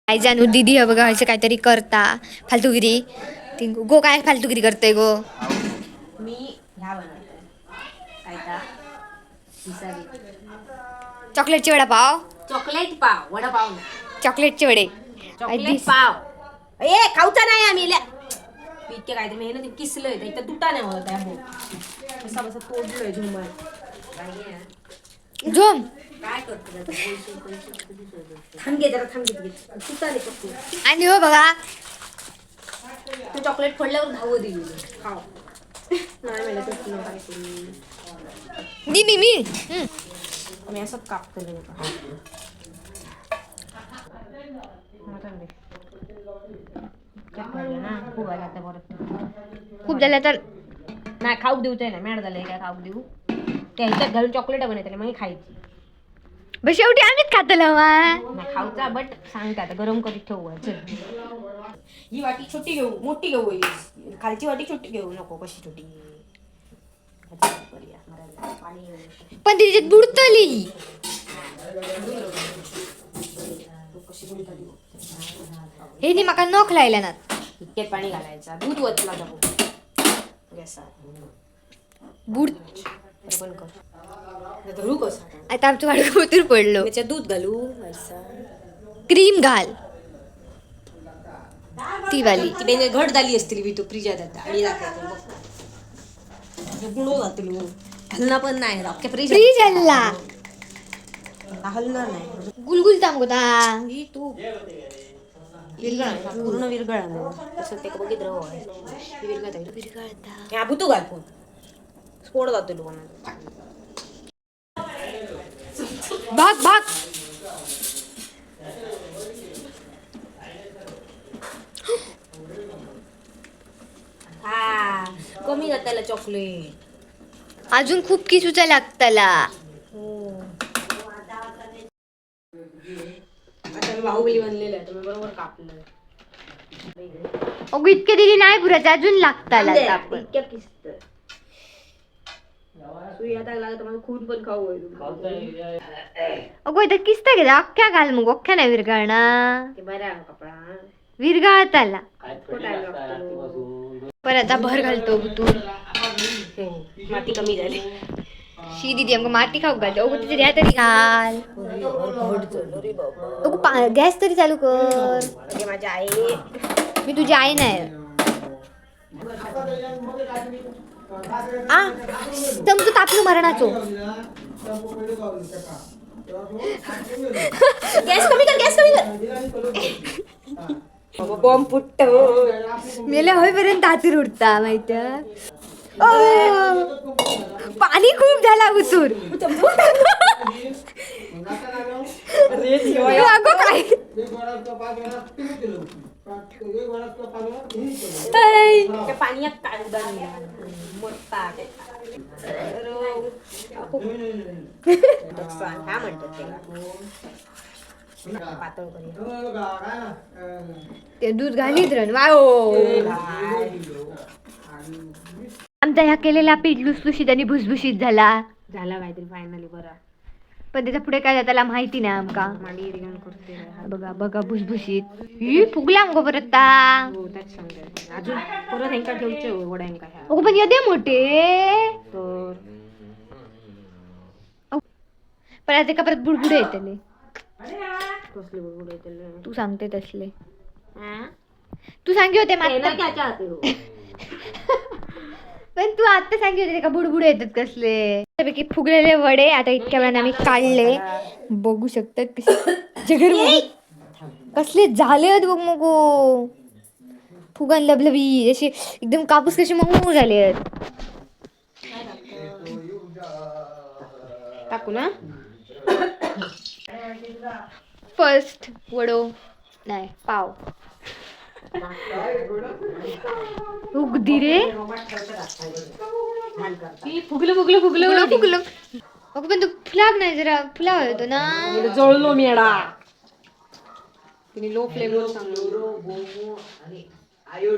आई जानू दीदी ह बघा असे काहीतरी करता फालतूगिरी. ती गो काय फालतूगिरी करते गो? मी ह्या बनवते काय का पिसावी. चॉकलेटचे वडापाव. चॉकलेट पाव, वडापाव नाही. चॉकलेटचे वडे. चॉकलेट पाव ए खाऊचा नाही आम्ही. इतके काहीतरी मेहनत किसलंय ते इथं तुटा नाही होत आहे. हो कसा बसा तोडलोय झुमर. झोम. काय करतो, थांब घे जरा, थांब घे तुटा नाही करतो. आणि हो बघा. तू चॉकलेट फोडल्यावर धावं दिली खाव नाही मला तुटलं काय करू. मी मी मी मी असं कापतो खूप आला आता परत. खूप झालं तर. नाही खाऊक देऊच आहे ना, मॅड झालंय काय खाऊक देऊ? त्या ह्याच्यात घालून चॉकलेट बनवतले मग खायची. बस शेवटी आम्हीच खातलो मा. नाही खाऊचा बट सांगते आता गरम करीत ठेवू. चल ही वाटी छोटी घेऊ मोठी घेऊ ही? खालची वाटी छोटी घेऊ नको कशी छोटी अच्छा, करूया. मरायला पाणी घेऊ. पण तिच्यात बुडतली. कशी बुडतली? हे नी माका नख लायला ना. इतक्यात पाणी घालायचा, दूध वतला जाऊ गॅसात. बुड. बंद कर आता, धरू कसं? आता आमचं वाडू उतूर पडलो. त्याच्यात दूध घालू असं. क्रीम घाल ती वाली. ती बेने घट झाली असतील बी तो फ्रीजात आता आणि दाखवतो बघ. गुंडो जातील हो. हलना पण नाही अख्ख्या फ्रीज. फ्रीज हल्ला. हलणार नाही. गुलगुलता मग. ही तू विरगळ पूर्ण विरगळ तसं ते बघित राहू ही विरगळता. विरघळता. ह्या तू घाल फोन स्फोट जातो लोकांना. भाग भाग. हा कमी जाताला चॉकलेट. अजून खूप किसूचा लागतला. हो आता मी बाहुबली बनलेलं आहे तुम्ही बरोबर कापलं. अगं इतके दिली नाही पुरायचं, अजून लागताला आता आपण. इतक्या किस्त सुई आता लागत मला खून पण खाऊ होय तुम्ही. अगं इथं किस्त घेता अख्ख्या घाल मग, अख्ख्या नाही विरघळणार. ते बरं आहे कपडा. विरघळताला. खोटा लागतो. पर आता भर घालतो तू. हो, माती कमी झाली. शी दीदी आमका माती खाऊ घालतो. अगं तिथे ह्या तरी घाल. अगं गॅस तरी चालू कर. अगे माझ्या आई. मी तुझी आई नाही. आ तुमचं तापलं मरणाचो. गॅस कमी कर, गॅस कमी कर, बॉम्ब फुटतो. मेल्या होईपर्यंत आतूर उडता माहिती. पाणी खूप झाला उसूर. अगं काय ऐ. त्या पाण्यात काय उदाहरण मरता ते. काय म्हणतात त्याला, पातळ करूया. ते दूध घालीत रण वाओ. आमचा ह्या केलेला पीठ लुसलुशीत आणि भुसभुशीत झाला. झाला काहीतरी फायनली बरा. पण त्याच्या पुढे काय त्याला माहिती नाही आमका. मांडी घेऊन करते. बघा बघा भुसभुशीत ही फुगला आमका परत ता. हो त्याच सांगते अजून परत हेंका ठेवचे वडा हेंका ह्या. अगं पण येते मोठे. तर पण आता का परत बुडबुडे येतले. कसले बुडबुडे येतले? तू सांगते तसले. हा? तू सांगी होते ते ना मागच्या क्या चाहते हो? पण तू आता सांगी होते का बुडबुडे येतात कसले. त्यापैकी फुगलेले वडे आता इतक्या वेळाने आम्ही काढले. बघू शकतात कसे जगर कसले झाले आहेत बघ मग. फुगन लबलबी असे एकदम कापूस कसे मऊ झाले आहेत. टाकू ना. फर्स्ट वडो नाही पाव उगदी रे. फुगलं फुगलं फुगलं. फुगलो फुगलो. अगं पण तू फुलाग नाही जरा फुलाव येतो ना. जळलो मी एडा. तिने लो फ्लेमवर सांगलो.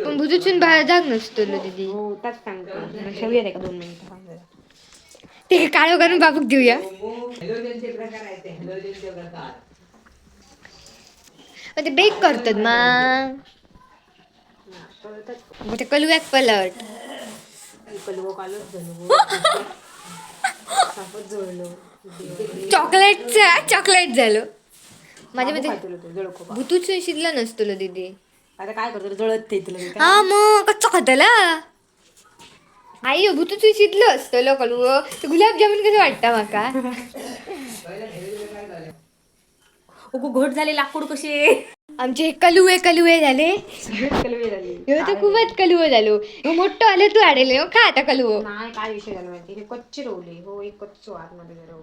पण भुजूचून बाहेर जाग नसतो लो दीदी. हो त्याच सांगतो ठेवूया का 2 मिनिटं. ते काळो करून बाबूक देऊया. मग ते बेक करतात मा. मग ते कलुयाक पलट. कलवो कालच झालो, सापच जळलो. चॉकलेटचा चॉकलेट झालं माझ्या मध्ये. खातलो तो जळको. भुतूच शिजलं नसतलो दीदी. आता काय करतो, जळत ते तुला. हा मग कच्चा खातला आई, भुतूच शिजलं असतलो कलू. ते गुलाबजामुन कसं वाटतं माका. अगो, घट झाले लाकूड कसे. आमचे हे कलुवे कलुवे झाले. सगळे कलवे झाले. ह्यो तर खूपच कलुवं झालो. ह्यो मोठं आलं तू आडेले हो खा आता कलुवं. नाही, काय विषय झाला माहिती, हे कच्चे रवले हो, एक कच्चो आतमध्ये जरा हो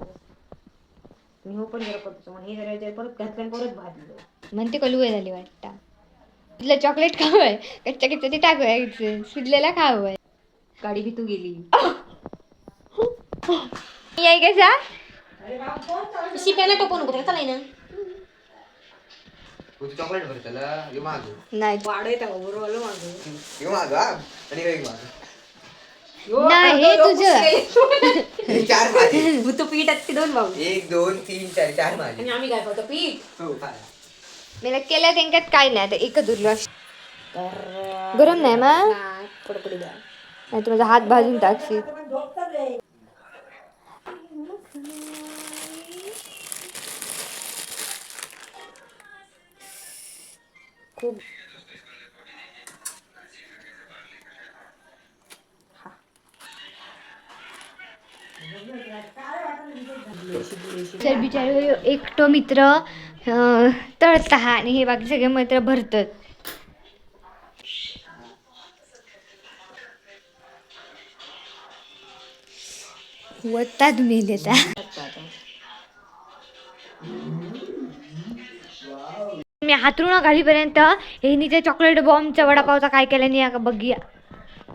आणि हो पण जरा कच्चो, मग हे जरा जरा परत घातलं आणि परत भाजलं. म्हणते कलुवे झाले वाटतं. तुला चॉकलेट खावंय, कच्च्या कच्च्या ते टाकवायचं, शिजलेला खावंय. गाडी भीतू गेली. याय कसा. शिप्याला टोपू नको, त्याला चालाय ना. तू चॉकलेट भर त्याला, यो मागं. नाही. वाढ येता बरोबर आलो मागं. यो मागं हा. आणि हे मागं. नाही, हे तुझं. हे चार माझे. भूत पीठ आहेत ते दोन भाऊ. एक, दोन, तीन, चार, चार माझे. आणि आम्ही काय खातो पीठ. हो, खा. मला केलं त्यांच्यात काय नाही, आता एकच उरलं. तर गरम नाही मा. नाही, पडपडी द्या. नाही तर माझा हात भाजून टाकशील. खूप. तर बिचारे एकटो मित्र तळता आणि हे बाकी सगळे मित्र भरतात. वतात मेले. मी हातरुणा घालीपर्यंत हे त्या चॉकलेट बॉम्बचा वडापावचा काय केलं नाही का बघूया.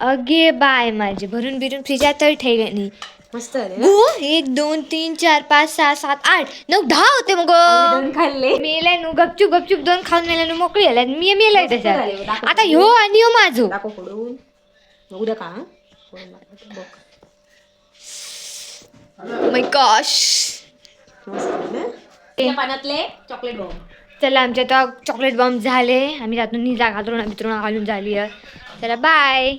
अगे बाय, माझे भरून बिरून फ्रीजात तर ठेवले नाही. मस्त झाले. गो, एक, दोन, तीन, चार, पाच, सहा, सात, आठ, नऊ, 10 होते मग. दोन खाल्ले. मेल्या नु गपचूप गपचूप दोन खाऊन मेल्या नु मोकळी झाल्या. मी मेलाय मस्त तशा. झाले, दाखव. आता ह्यो आणि ह्यो माझो. दाखव फोडून. मग उद्या का हं? फोडून दाखवते, बघ. माय गॉश. मस्त आहे ना त्या पाण्यातले चॉकलेट बॉम्ब. चला, आमच्या आता चॉकलेट बॉम्ब झाले. आम्ही त्यातून निजा घातरुणा बितरुणा घालून झाली आहे. चला, बाय.